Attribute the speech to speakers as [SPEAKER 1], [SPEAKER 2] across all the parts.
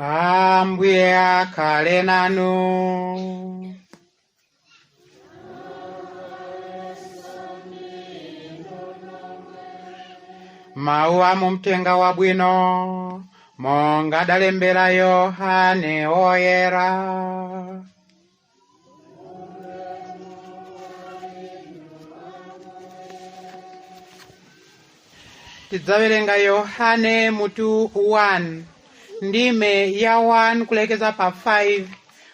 [SPEAKER 1] Ambuye akhale nanu. Mawu a mumthenga wabwino monga adalembera Yohane Woyera. Tidzawerenga Yohane mutu 1 ndime ya 1 kulekeza pa 5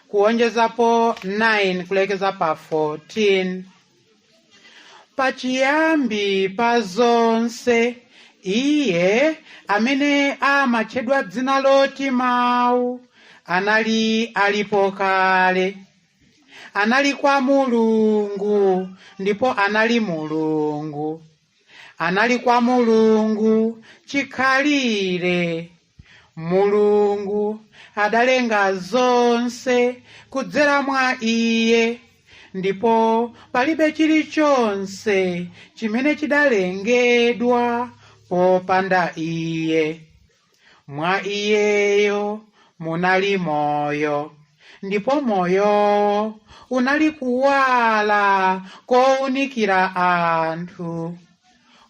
[SPEAKER 1] kuonjezapo 9 kulekeza pa 14. Pachiyambi pa zonse iye amene amatchedwa dzina loti Mawu anali alipo kale. Anali kwa Mulungu ndipo anali Mulungu. Anali kwa Mulungu chikhalire. Mulungu adalenga zonse kudzera mwa iye, ndipo palibe chilichonse chimene chidalengedwa popanda iye. Mwa iyeyo munali moyo, ndipo moyowo unali kuwala kowunikira anthu.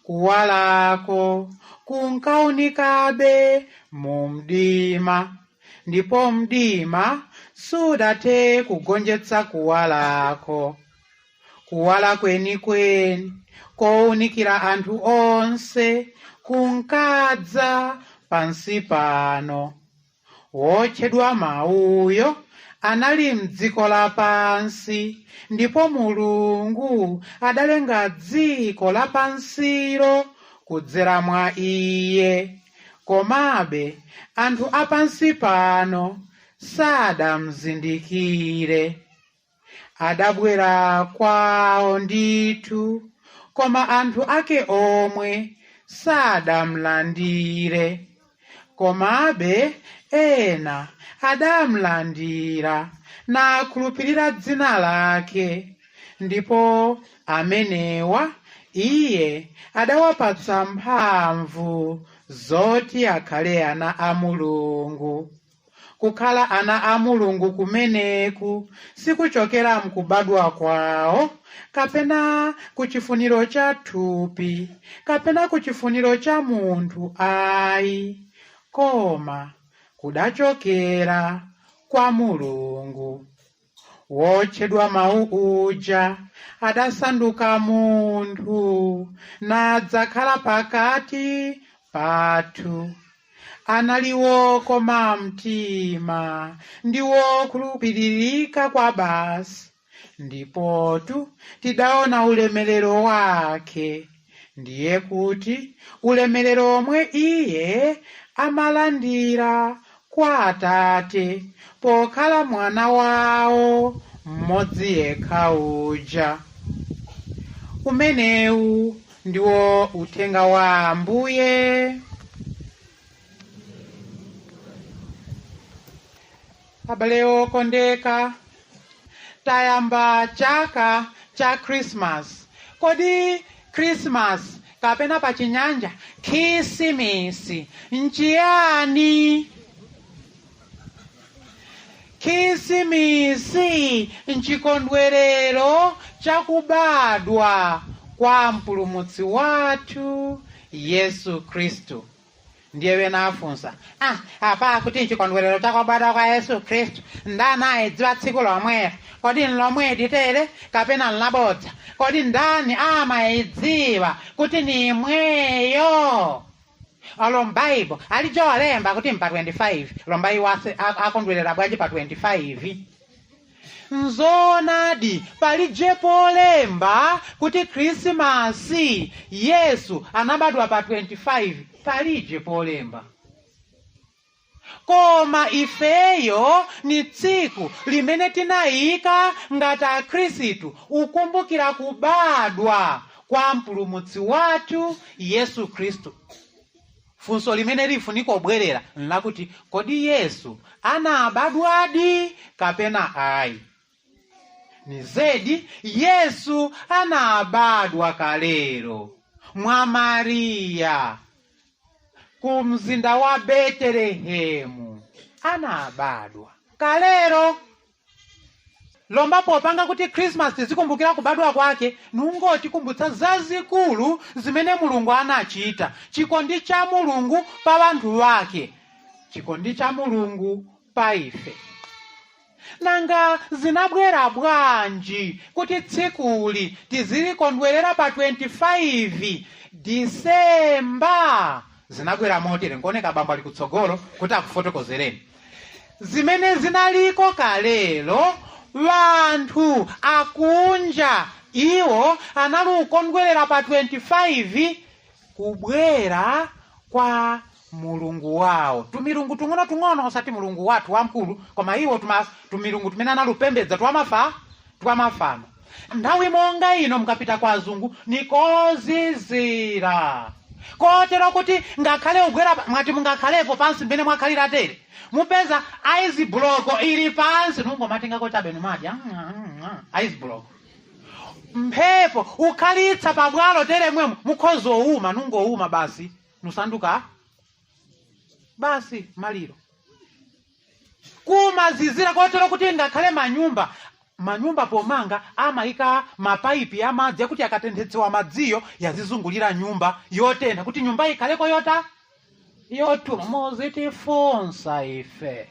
[SPEAKER 1] Kuwalako kunkawunikabe mu mdima, ndipo mdima sudathe kugonjetsa kuwalako. Kuwala kwenikweni kowunikira anthu onse kunkadza pansi pano. Wotchedwa Mawuyo anali m'dziko lapansi, ndipo Mulungu adalenga dziko lapansilo kudzera mwa iye. Komabe anthu a pansi pano sadamzindikire. Adabwera kwawo ndithu, koma anthu ake omwe sadamlandire. Komabe ena adamlandira nakhulupirira dzina lake, ndipo amenewa iye adawapatsa mphamvu zoti akhale ana a Mulungu. Kukhala ana a Mulungu kumeneku sikuchokera mkubadwa kwawo, kapena kuchifuniro cha thupi, kapena kuchifuniro cha munthu ayi, koma kudachokera kwa Mulungu. Wotchedwa Mawu uja adasanduka munthu nadzakhala pakati pathu. Anali wokoma mtima ndi wokhulupiririka kwa basi, ndipotu tidaona ulemerero wake, ndiye kuti ulemerero omwe iye amalandira kwa Atate pokhala mwana wawo mmodzi yekha uja. Umenewu ndiwo uthenga wa Ambuye. Abale okondeka, tayamba chaka cha Christmas. Kodi Christmas kapena pa Chinyanja Khisimisi nchiyani? Khisimisi nchikondwerero chakubadwa kwa Mpulumutsi wathu Yesu Khristu. Ndiye wena afunsa, apa akuti nchikondwerero chakubadwa kwa Yesu Khristu, ndani ayidziwa tsiku lomwelo? Kodi nlomwe ditere kapena nlabodza? Kodi ndani amayidziwa kuti ni imweyo? Olo m'Baibo alijolemba kuti mpa 25, lomba iwo akondwerera bwanji pa 25? Nzoonadi, palije polemba kuti Khrisimasi Yesu anabadwa pa 25, palije polemba. Koma ifeyo ni tsiku limene tinayika ngati Akhristu ukumbukira kubadwa kwa Mpulumutsi wathu Yesu Khristu. Funso limene lifunika kubwerera nlakuti, kodi Yesu anabadwadi kapena ayi? Ni zedi, Yesu anabadwa kalero mwa Mariya ku mzinda wa Betelehemu. Anabadwa kalero. Lomba popanga kuti Christmas tizikumbukira kubadwa kwake, nungotikumbutsa zazikulu zimene Mulungu anachita, chikondi cha Mulungu pa vanthu vake, chikondi cha Mulungu pa ife. Nanga zinabwera bwanji kuti tsikuli tizilikondwerera pa 25 Disemba? Zinabwera motere, nkuoneka bambo ali kutsogolo kuti akufotokozereni zimene zinaliko kalelo. Vanthu akunja iwo anali kukondwerera pa 25 kubwera kwa mulungu wawo, tumilungu tung'ono-tung'ono, osati mulungu wathu wamkulu, koma iwo tumilungu tumene analupembedza twamafano. Nthawi monga ino mukapita kwa azungu nikozizira kotero kuti ngakhale ugwera mwati mungakhalepo pansi mmene mwakhalira tere, mupeza ice block ili pansi, nungomatengako chabe numadya ice block. Mphepo ukhalitsa pabwalo tere mwemo mukhoza owuma, nungouma basi, nusanduka basi maliro. Kumazizira kotero kuti ngakhale manyumba pomanga amayika mapaipi amadzi akuti akatenthetsewa madziyo yazizungulira nyumba yotentha, kuti nyumba ikhaleko yota yotuma. Muzitifunsa ife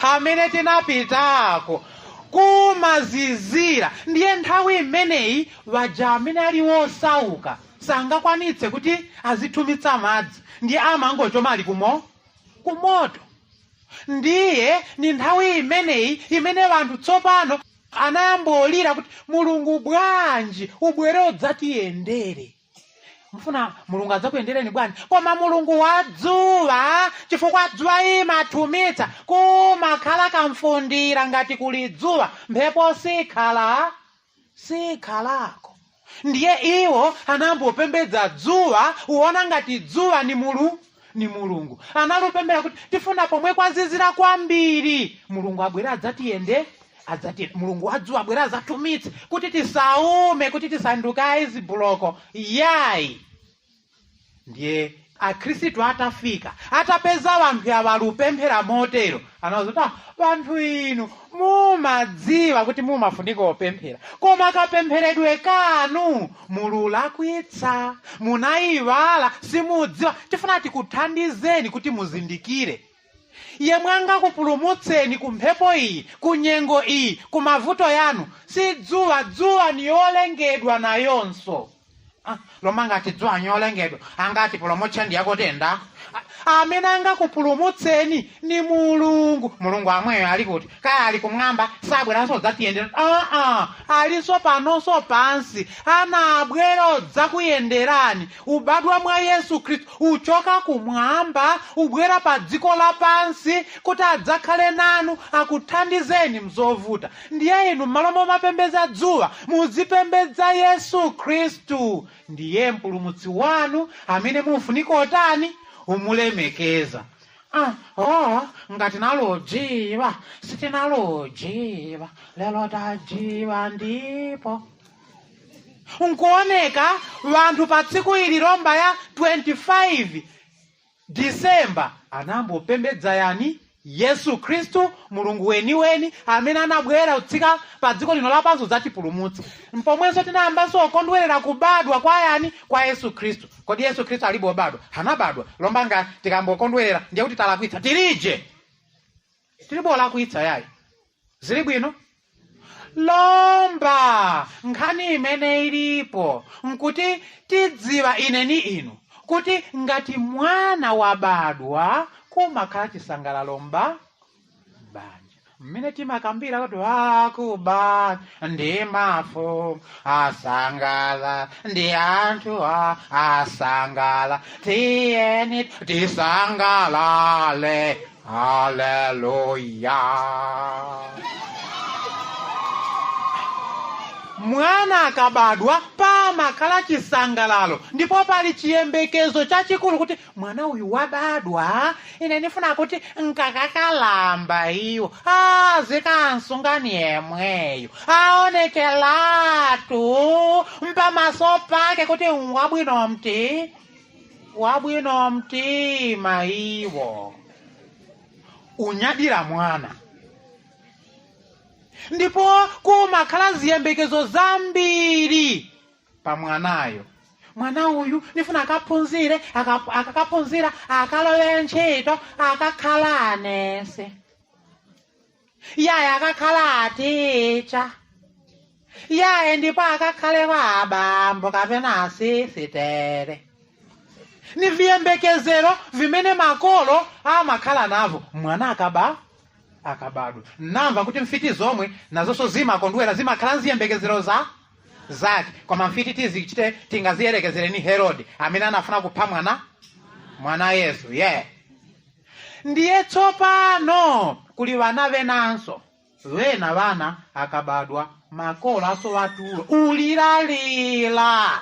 [SPEAKER 1] amene tinapitako, kumazizira. Ndiye nthawi imeneyi waja amene ali wosauka sangakwanitse kuti azithumitsa madzi, ndiye amangochoma ali kumoto. Ndiye ni nthawi imeneyi imene vanthu tsopano anayambolira kuti, Mulungu bwanji ubwere udzatiyendere. Mfuna Mulungu adzakuyendereni bwanji? Koma Mulungu wa dzuwa, chifukwa dzuwa imathumitsa, kumakhala kamfundira ngati kuli dzuwa, mphepo sikhalako. Ndiye iwo anambopembedza dzuwa, uona ngati dzuwa ni mulungu. Analupembera kuti tifuna pomwe kwazizira kwambiri Mulungu abwere adzatiyende, adzati Mulungu wa dzuwa abwere adzatumitse kuti tisaume, kuti tisanduke ice block yayi. Ndiye akhristu atafika, atapeza vanthu awa alupemphera motero, anawuza kuti, "Vanthu inu mumadziwa kuti mumafunika opemphera, koma kapempheredwe kanu mululakwitsa, munayiwala, simudziwa. Tifuna tikuthandizeni kuti muzindikire yemwe angakupulumutseni ku mphepo iyi, ku nyengo iyi, ku mavuto yanu si dzuwa. Dzuwa ni yolengedwa nayonso." Ah, loma ngati dzuwa nyolengedwa angati pulumutse ndiyakutenda. Amene angakupulumutseni ni Mulungu. Mulungu amweyo ali kuti? Kaya ali kumwamba, sabweranso dzatiyendera? Aa, alinso panonso pansi, anabwera odzakuyenderani. Ubadwa mwa Yesu Khristu, uchoka kumwamba ubwera pa dziko lapansi kuti adzakhale nanu, akuthandizeni mzovuta. Ndiye inu m'malo momapembedza dzuwa muzipembedza Yesu Khristu, ndiye mpulumutsi wanu amene mufunika otani? Umulemekeza. Ah, oh, ngati nalojiwa sitinalojiwa, lero tajiwa. Ndipo nkuoneka vanthu pa tsiku ili lomba ya 25 Disemba anambopembedza yani? Yesu Khristu, Mulungu weniweni amene anabwera kutsika pa dziko lino lapansi kudzatipulumutsa. Mpomwenso tinayambanso kukondwerera kubadwa kwa yani? Kwa Yesu Khristu. Kodi Yesu Khristu alibe obadwa? Anabadwa. Lombanga tikambokondwerera ndiye kuti talakwitsa? Tilije tilibe olakwitsa yayi, zili bwino. Lomba nkhani imene ilipo nkuti tidziwa ine ni inu kuti ngati mwana wabadwa kumakhala chisangalalo mba banja, mmene timakambira kuti wakuba ndi mafumu asangala, ndi anthu asangala, tiyeni tisangalale, haleluya. Mwana akabadwa pamakhala chisangalalo, ndipo pali chiyembekezo chachikulu kuti mwana uyu wabadwa, ine ndifuna kuti nkakakalamba iwo azikansunga yemweyo, aonekelatu mpamaso pake kuti wabwino mti wabwino mtima iwo. Unyadira mwana, ndipo kumakhala ziyembekezo zambiri pa mwanayo. Mwana uyu nifuna akaphunzire, akakaphunzira akalowe ntchito, akakhala anesi, yaye akakhala aticha, yaye ndipo akakhale kwa abambo kapena asisitere. Ni viyembekezero vimene makolo amakhala navo mwana akabadwa. Namva kuti mfiti zomwe nazonso zimakondwera, zimakhala nziyembekezero za zake, koma mfiti tizichite tingaziyerekezere ni Herode amene anafuna kupha mwana Yesu. Ye ndiye tsopano kuli vana venanso, vena vana akabadwa makolo asowatulo ulilalila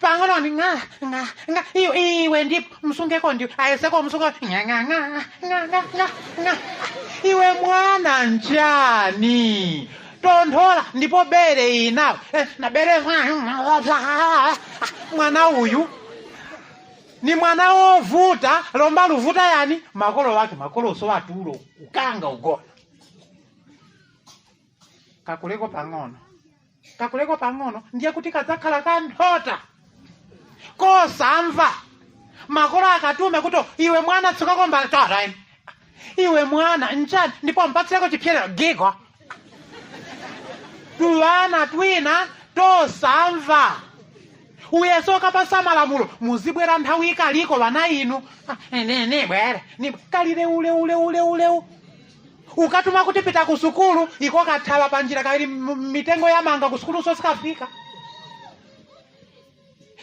[SPEAKER 1] pang'ono ni ng'a ng'a ng'a, iwe iwe ndipo msungeko ndi ayeseko msunge ng'a ng'a ng'a ng'a ng'a ng'a ng'a, iwe mwana njani tonthola, ndipo bere inawo na bere mwana uyu ni mwana wovuta, lomba luvuta yani makolo wake, makolo sowatulo ukanga ugona kakuleko pang'ono, kakuleko pang'ono, ndiye kuti kadzakhala kanthota kosamva. Makolo akatume kuti iwe mwana tsukako mbale toraini, iwe mwana nchani, ndipo mpatsireko chipyerero gigo. Tuwana twina tosamva, uyeso kapasa malamulo muzibwera nthawi ikaliko vana inu. Ah, ne bwere ni kalire ule ule ule ule ukatuma kuti pita ku sukulu, iko kathawa panjira kawiri mitengo ya manga, ku sukulu sosikafika.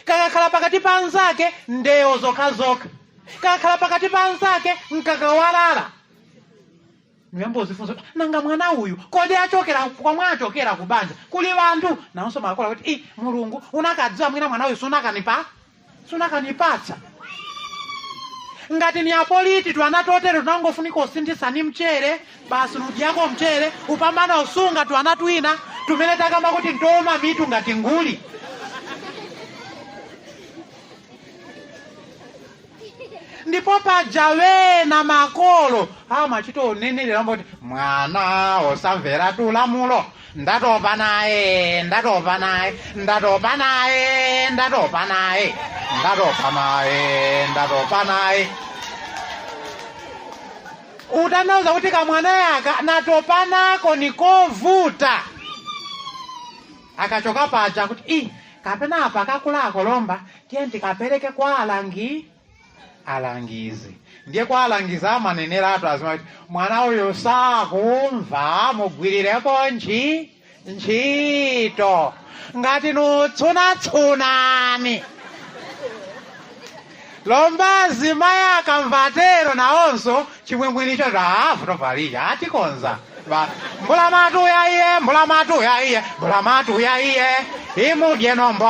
[SPEAKER 1] Kakakhala pakati pa anzake ndewo zokhazokha, kakakhala pakati pa anzake nkakawalala. Niyambo uzifunsa kuti, nanga mwana uyu kodi achokera kwamwe achokera kubanja kuli vanthu nawonso makola kuti i Mulungu unakadziwa mwina mwana uyu sunakanipatsa ngati ni apoliti twana totero tunangofunika usinthisani mchere basi, nudyako mchere upambana usunga twana twina tumene takamba kuti ntoma mitu ngati nguli. Ndipo paja wena makolo amachita unenerera mboti mwana osamvera tulamulo, ndatopa naye, ndatopa naye, ndatopa naye, ndatopa naye, ndatopa naye, ndatopa naye. Utanauza kuti kamwana yaka natopa nako nikovuta, akachoka paja kuti i kapena apa akakulako lomba tiye ndikapereke kwa alangizi. Ndiye kwa alangizi amanenera atu azima kuti mwana uyu sakumva, mugwirirepo ntchito ngati nutsunatsunani. Lomba azimayi akamvatero nawonso chimwemwenicho afutovalija atikonza mbula matu ya iye, mbula matu ya iye, mbula matu ya iye imudye nombo.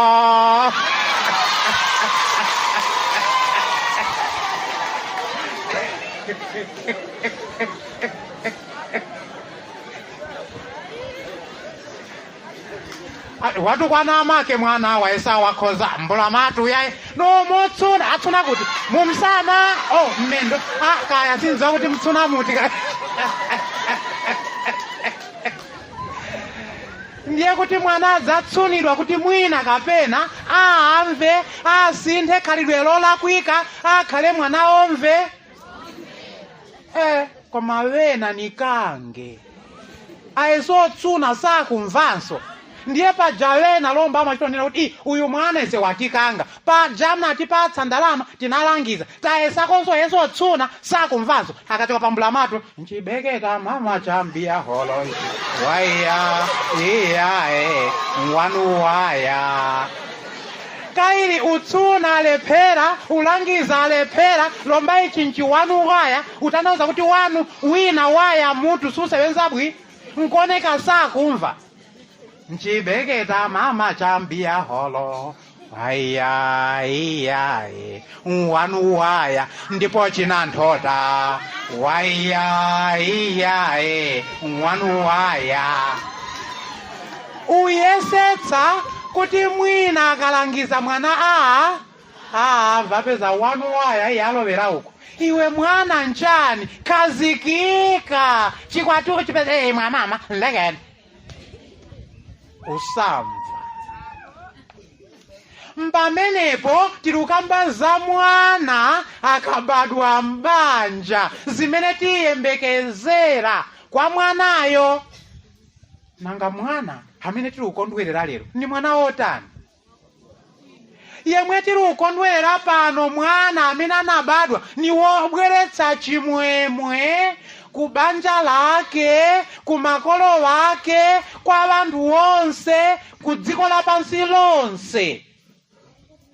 [SPEAKER 1] Watukwana amake mwana waesa wakhoza mbula matu yaye nomotsuna atsuna kuti mumsana oh mmendo ah, kaya sinziwa kuti mtsuna muti kaya. Ndiye kuti mwana adzatsunidwa kuti mwina kapena aamve asinthe khalidwe lolakwika akhale mwana omve. Koma wena nikange ayesotsuna sakumvanso. Ndiye paja wena lomba amachitonera kuti "Ii, uyu mwana ese watikanga paja mnatipatsa ndalama tinalangiza tayesakonso yesotsuna sakumvanso." Akachoka pambulamatu nchibeketa mama chambiya holo waya iya wanu waya kaili utsuna alephera ulangiza alephera lomba ichi nchiwanu waya utanauza kuti wanu wina waya mutu susewenza bwi nkoneka sakumva nchibeketa mama chambiya holo waya iya wanu waya ndipo chinanthota waya iya wanu waya. Uyesetsa kuti mwina akalangiza mwana a vapeza wanu waya iye alovera uko Iwe mwana nchani, khazikika chikwatuko chipeze. Mwamama ndekeni usamva. Pamenepo tilukamba za mwana akabadwa mbanja, zimene tiyembekezera kwa mwanayo. Nanga mwana amene tili kukondwerera lero ni mwana wotani? Yemwe tili kukondwerera pano, mwana amene anabadwa ni wobweretsa chimwemwe ku banja lake, ku makolo wake, kwa vanthu onse, ku dziko lapansi lonse.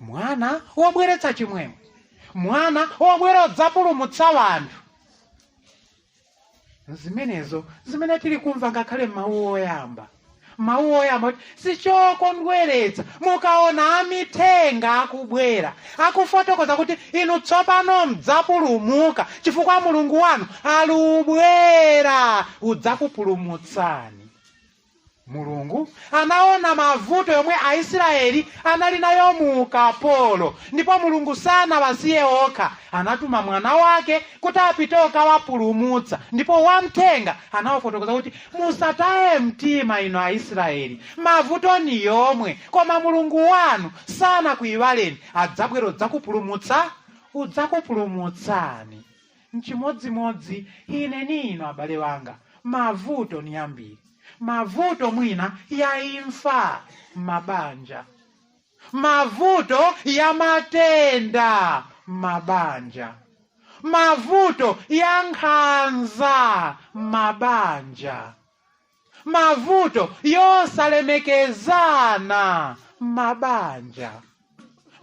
[SPEAKER 1] Mwana wobweretsa chimwemwe, mwana wobwera udzapulumutsa wanthu. Zimenezo zimene tili kumva ngakhale mawu oyamba, mawu oyamba kuti sichokondweretsa mukaona amithenga akubwera akufotokoza kuti inu tsopano mdzapulumuka chifukwa Mulungu wanu alubwera udzakupulumutsani. Mulungu anaona mavuto yomwe Aisraeli anali nayo mu ukapolo, ndipo Mulungu sanawasiye okha, anatuma mwana wake kuti apite okawapulumutsa. Ndipo wamthenga anawafotokoza kuti musataye mtima inu Aisraeli, mavuto ni yomwe, koma Mulungu wanu sanakuyiwaleni, adzabwera udzakupulumutsa, udzakupulumutsani. Mchimodzimodzi ine ni inu abale wanga, mavuto ni ambiri. Mavuto mwina ya imfa mabanja, mavuto ya matenda mabanja, mavuto ya nkhanza mabanja, mavuto yosalemekezana mabanja,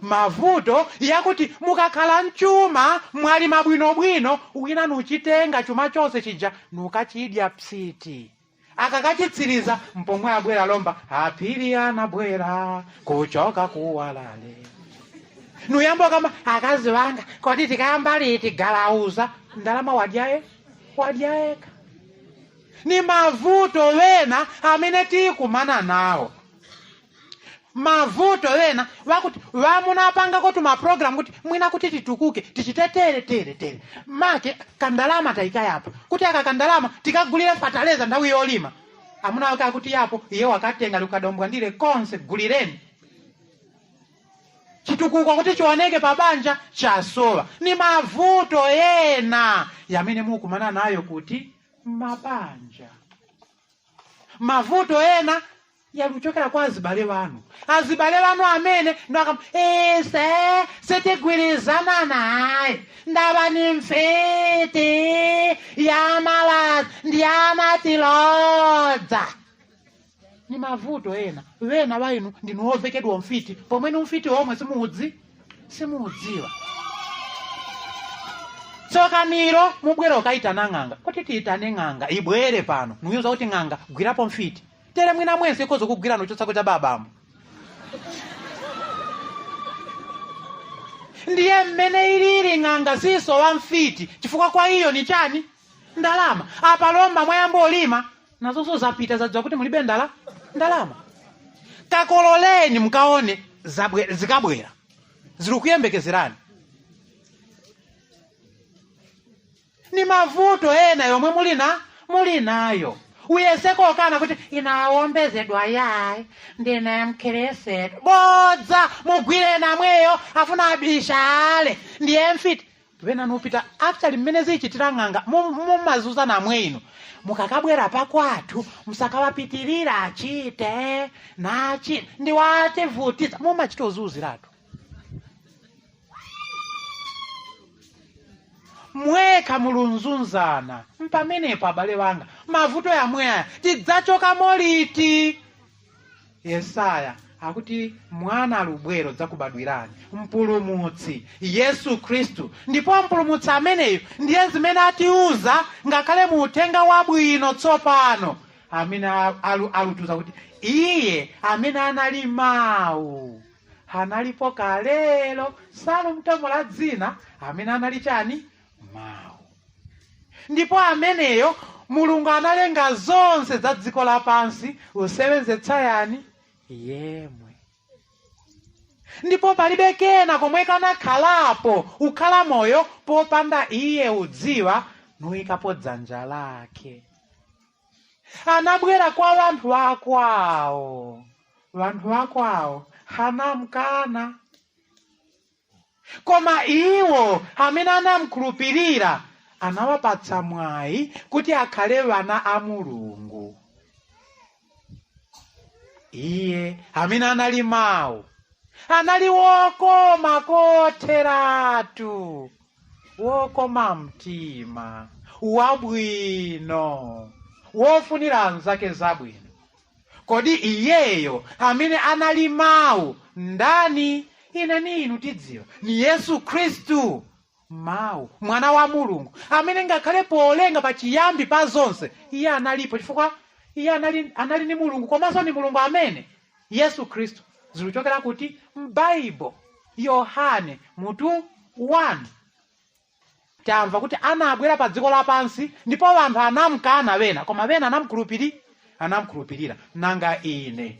[SPEAKER 1] mavuto yakuti mukakhala mchuma mwalima bwinobwino, wina nuchitenga chuma chonse chija nukachidya psiti, akakachitsiriza mpomwe abwera lomba aphiri anabwera kuchoka kuwalale, nuyamba kamba akazi wanga kodi tikayamba liti galauza, ndalama wadyaye wadyayeka. Ni mavuto wena amene tikumana nawo, mavuto wena wakuti wamunapanga kuti mapulogalamu kuti mwina kuti titukuke tichite tere tere tere, make kandalama taikayapa kuti aka kandalama tikagulire fataleza nthawi yolima, amuna wake akuti yapo iye wakatenga likadombwa ndile konse gulireni. Chitukuko kuti chioneke pabanja chasowa. Ni mavuto ena yamene mukumana nayo kuti mabanja, mavuto ena yaluchokera kwa azibale wanu, azibale wanu amene ndakam ise sitigwirizana naye, ndava ni mfiti yamalazi ndiyamatilodza. Ni mavuto ena wena wainu ndinu wovekedwa mfiti pomwe ni mfiti omwe simuudzi simuudziwa. Tsoka niro mubwera ukaitana ng'anga kuti tiitane ng'anga ibwere pano, nuyuza kuti ng'anga gwirapo mfiti tere mwina mwense ikhoza kugwira nuchotsako cha babambo. Ndiye mmene ilili ng'anga siso wa mfiti chifukwa kwa iyo ni chani ndalama. Apa lomba mwayamba olima nazonso zapita zadziwa kuti mulibe ndalama. Kakololeni mkaone zikabwera zikuyembekezerani. Ni mavuto ena yomwe muli nayo. Uyeseko kana kuti inawombezedwa yayi ndine mkristu bodza mugwire namweyo afuna abishale ndiye mfiti pena nupita. Actually mmene zichitira ng'anga mumazuza namwe ino mukakabwera pakwathu musakawapitirira achite nachi ndiwativutisa mumachita uzuziratu mwekha mulunzunzana. Mpamenepo abale wanga mavuto yamwe aya tidzachoka moliti. Yesaya akuti mwana alubwero dzakubadwirani mpulumutsi Yesu Khristu, ndipo mpulumutsi ameneyo ndiye zimene atiuza ngakhale mu uthenga wabwino tsopano amene alutiuza kuti iye amene anali mawu analipo kalelo salumtomola dzina amene anali chani mawu, ndipo ameneyo Mulungu analenga zonse za dziko lapansi usewenzetsa yani yemwe. Ndipo palibe kena komwe kanakhalapo ukhala moyo popanda iye udziwa nuyikapo dzanja lake. Anabwera kwa vanthu akwawo, vanthu akwawo anamkana, koma iwo amene anamkhulupirira anawapatsa mwayi kuti akhale vana a Mulungu. Iye amene anali mawu anali wokoma kotheratu, wokoma mtima, wabwino, wofunira anzake zabwino. Kodi iyeyo amene anali mawu ndani? Ine ni inu tidziwa ni Yesu Khristu, mawu, mwana wa Mulungu, amene ngakhale polenga pachiyambi pa zonse iye analipo, chifukwa iye anali ni Mulungu, komanso ni Mulungu amene Yesu Khristu. Zikuchokera kuti m'Baibo, Yohane mutu 1. Tamva kuti anabwera pa dziko lapansi ndipo anthu anamkana wena, koma wena anamkhulupirira. Nanga ine,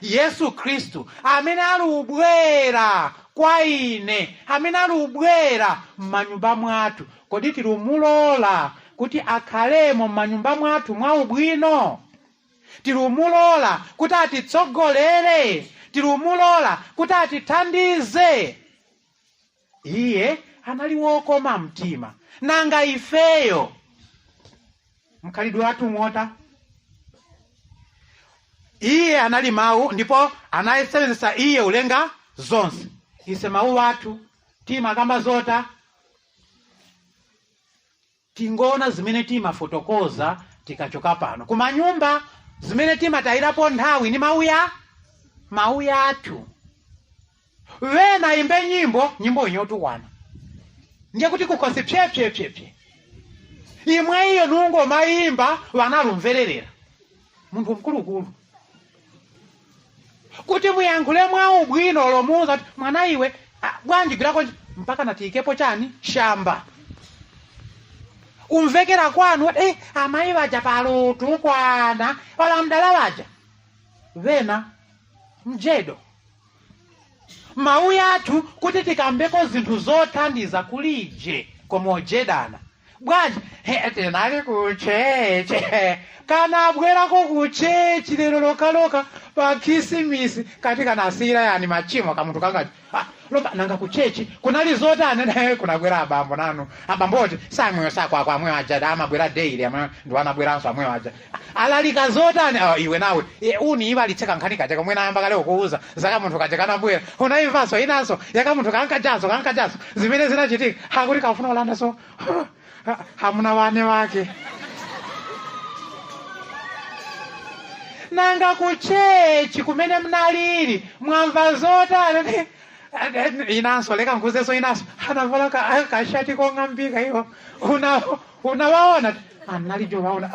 [SPEAKER 1] Yesu Khristu amene ali ubwera kwa ine, amene ali ubwera m'manyumba mwathu, kodi tilumulola kuti akhalemo m'manyumba mwathu mwa ubwino? Tilumulola kuti atitsogolere? Tilumulola kuti atithandize? Iye anali wokoma mtima. Nanga ifeyo mkhalidwe wathu mota? Iye anali mawu ndipo anayesenzesa iye ulenga zonse. Ise mawu athu timakamba zota, tingoona zimene timafotokoza tikachoka pano kumanyumba, zimene timatayirapo nthawi ni mawu yathu. Wena imbe nyimbo, nyimbo inyotukwana, ndiye kuti kukhosi pyepyepyepye imwe iyo nungo mayimba wanalumvererera munthu mkulukulu kuti muyankhule mwa ubwino lomuuza kuti mwana iwe, bwanji gwirako mpaka natiyikepo chani shamba umvekera kwanu, amayi vaja palutu kwana ola mdala vaja vena mjedo. Mawu yathu kuti tikambeko zinthu zothandiza kulije koma ojedana bwanji tinali kucheche kana abwerako kuchechi lero lokaloka pa Khisimisi kati kanasiyira yani machimo kamunthu kangati lomba nanga kuchechi kunali zotani? Kunabwera abambo nanu, abamboti samweyo sakwakwa amweyo aja amabwera daily, amweyo ndi anabweranso amweyo aja alalika zotani? Iwe nawe uni ivalitse kankhani kaja komwe nayamba kale ukuuza zaka munthu kaja kanabwera unaimvanso inanso yaka munthu kankajaso kankajaso zimene zinachitika hakuti kafuna ulandaso hamuna wane wake. Nanga kuchechi kumene mnalili mwamva zotani? Inanso leka nkuzeso inanso anavala kashati kong'ambika iwo unawaona analijo waona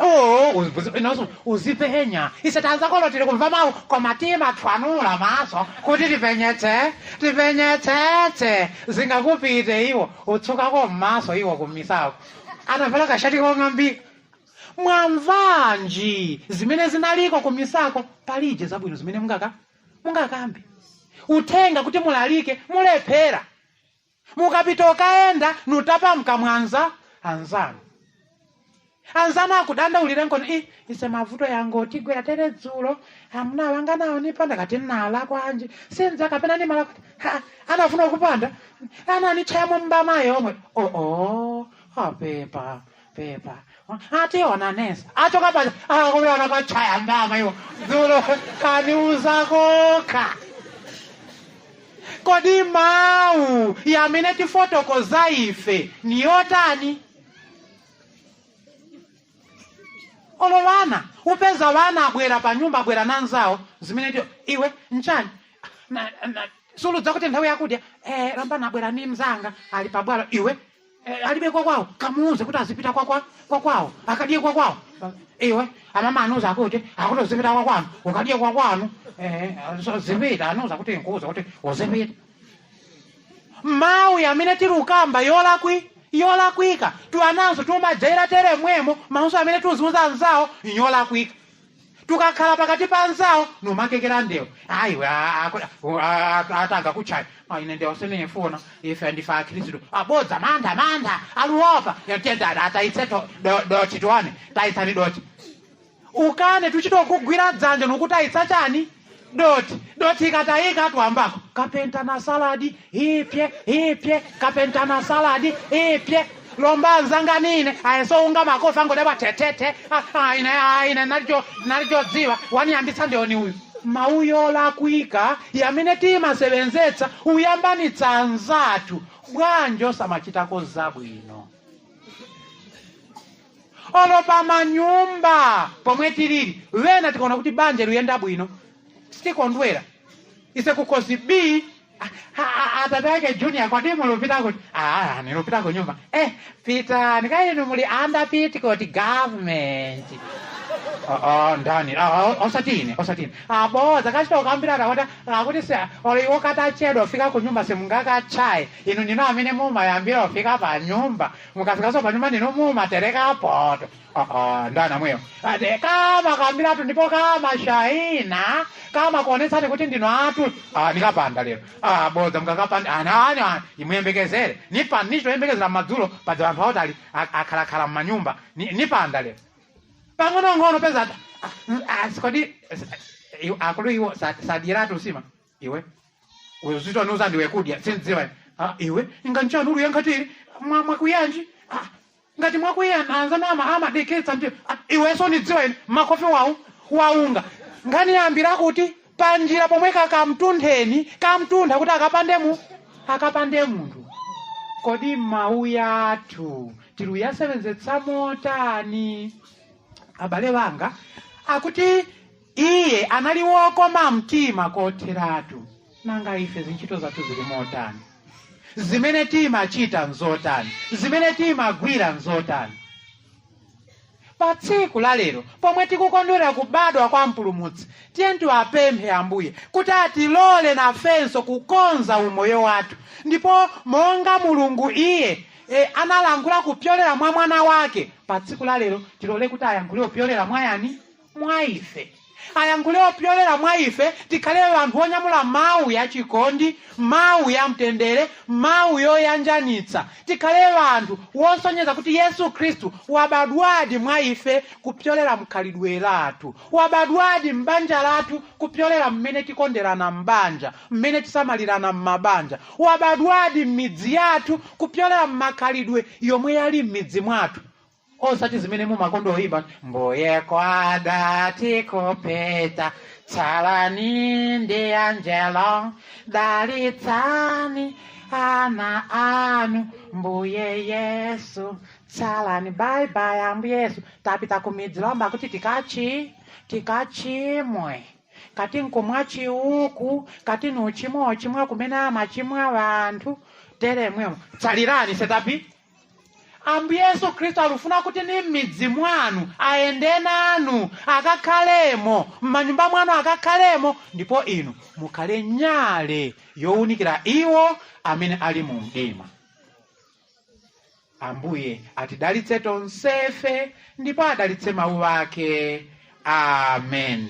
[SPEAKER 1] inanso uzipenya ise tanzakolotile kumva mawu koma timathwanula maso kuti tipenyetse tipenyetsetse zingakupite iwo utsukako mmaso iwo kumisako anavala kashati kong'ambika. Mwamvanji zimene zinaliko kumisako? Palije zabwino zimene mungakambe uthenga kuti mulalike mulephera mukapita ukaenda nutapa mkamwanza anzanu anzanu akudandaulira nkono ise mavuto yango tigwera tere dzulo amuna wanga nawo nipanda kati nala kwanji sinza kapena ni mala anafuna kupanda ananichayamo mbama yomwe oo pepa pepa ationa nesa achoka paja akuona kachaya mbama iwo dzulo kaniuzakoka. Kodi mawu yamene tifotokoza ife ni yotani? Olo vana upeza vana abwera pa nyumba abwera nanzawo zimene tio iwe nchani suludza kuti nthawi yakudya lambana abwera ni mzanga ali pabwalo iwe alibe kwakwawo kamuuze kuti azipita kwakwawo akadye kwakwawo iwe amama anuza akuti akuti uzipita kwakwanu ukadye kwakwanu so zipita anuza kuti nkuuze kuti uzipita. Mawu amene tilukamba yolakwika tuananso tumadzera tere mwemo mawuso amene tuziuza anzawo yolakwika. Tukakhala pakati pa anzawo numakekera ndewu. Ayiwe, atanga kuchaya. Ine ndewu sindiyifuna, ife ndife akhristu. Abodza, mantha mantha aluopa tiyenda atayitse dothi tiwane tayitsani dothi. Ukane tuchitokugwira dzanja nukutayitsa chani? Doti. Doti ikatayika twambako kapenta na saladi ipye ipye, kapenta na saladi ipye. Lomba nzanga nine ayeso unga makofi angodabwa tetete. Ine ine nalichodziwa waniyambitsa ndioni uyu. Mauyo lakwika yamene timasevenzetsa uyambanitsa anzathu. Bwanji osamachitako zabwino olo pamanyumba pomwe tilili? Wena tikaona kuti banja luyenda bwino sitikondwera. Ise kukhosi b atate ake Junior, kwadi mulupita kuti? Ah, nilupita kunyumba. Pitani kainu, muli under petticoat government. Oh, oh, ndani? Ah, oh, osatine osatine. Aboza kachita ukambirana kuti akuti se olo iwo katachedwa ufika kunyumba simungakachaye. Inu nino amene mumayambira ufika pa nyumba, mukafikaso pa nyumba nino mumatereka poto. Oh, oh, ndani amweyo? Ate kama kambiratu ndipo kama shaina kama kuonetsani kuti ndino atu. Ah, nikapanda lero. Ah, bodza, mukakapanda ana ana imuyembekezere nipanda nichitoyembekezera madzulo padza anthu autali akhalakhala m'manyumba. Nipanda lero pang'onong'ono peza sikodi akulu iwo sadiratu usima iwe uzitonuza ndiwe kudya sindziwa. Iwe inganchani uluya nkhatiri mwakuyanji ngati mwakuyana anzanu amadeketsa ndi iwenso nidziwa ine makofi wawu waunga nkhani yambira kuti panjira pomwe kakamtuntheni kamtuntha kuti akapande mu akapande munthu. Kodi mawu yathu tiluyasevenzetsa motani, abale wanga? Akuti iye anali wokoma mtima kotheratu. Nanga ife zintchito zathu zili motani? Zimene timachita nzotani? Zimene timagwira nzotani? Pa tsiku la lero pomwe tikukondwera kubadwa kwa Mpulumutsi, tiye tiwapemphe Ambuye kuti atilole nafenso kukonza umoyo wathu, ndipo monga Mulungu iye analankhula kupyolera mwa mwana wake, pa tsiku la lero tilole kuti ayankhule kupyolera mwa yani? Mwa ife. Ayankhule opyolera mwa ife, tikhale anthu onyamula mawu ya chikondi, mawu ya mtendere, mawu yoyanjanitsa. Tikhale anthu wosonyeza kuti Yesu Khristu wabadwadi mwa ife kupyolera mkhalidwe lathu, wabadwadi m'banja lathu kupyolera mmene tikonderana m'banja, mmene tisamalirana m'mabanja, wabadwadi m'midzi yathu kupyolera m'makhalidwe yomwe yali m'midzi mwathu, osati zimene mumakonda oyimba mbuye kwada tikupita tsalani ndi angelo dalitsani ana anu mbuye Yesu tsalani. Bye bye, Ambuye Yesu. Tapita kumidzi lomba kuti tikachimwe kati nkumwa chiuku kati nuchimwa ochimwa kumene amachimwa vanthu teremwemo tsalirani setapi. Ambuye Yesu Khristu alufuna kuti ni m'midzi mwanu ayende nanu, akakhalemo m'manyumba mwanu, akakhalemo, ndipo inu mukhale nyale yowunikira iwo amene ali mu mdima. Ambuye atidalitse tonsefe ndipo adalitse mawu ake. Amen.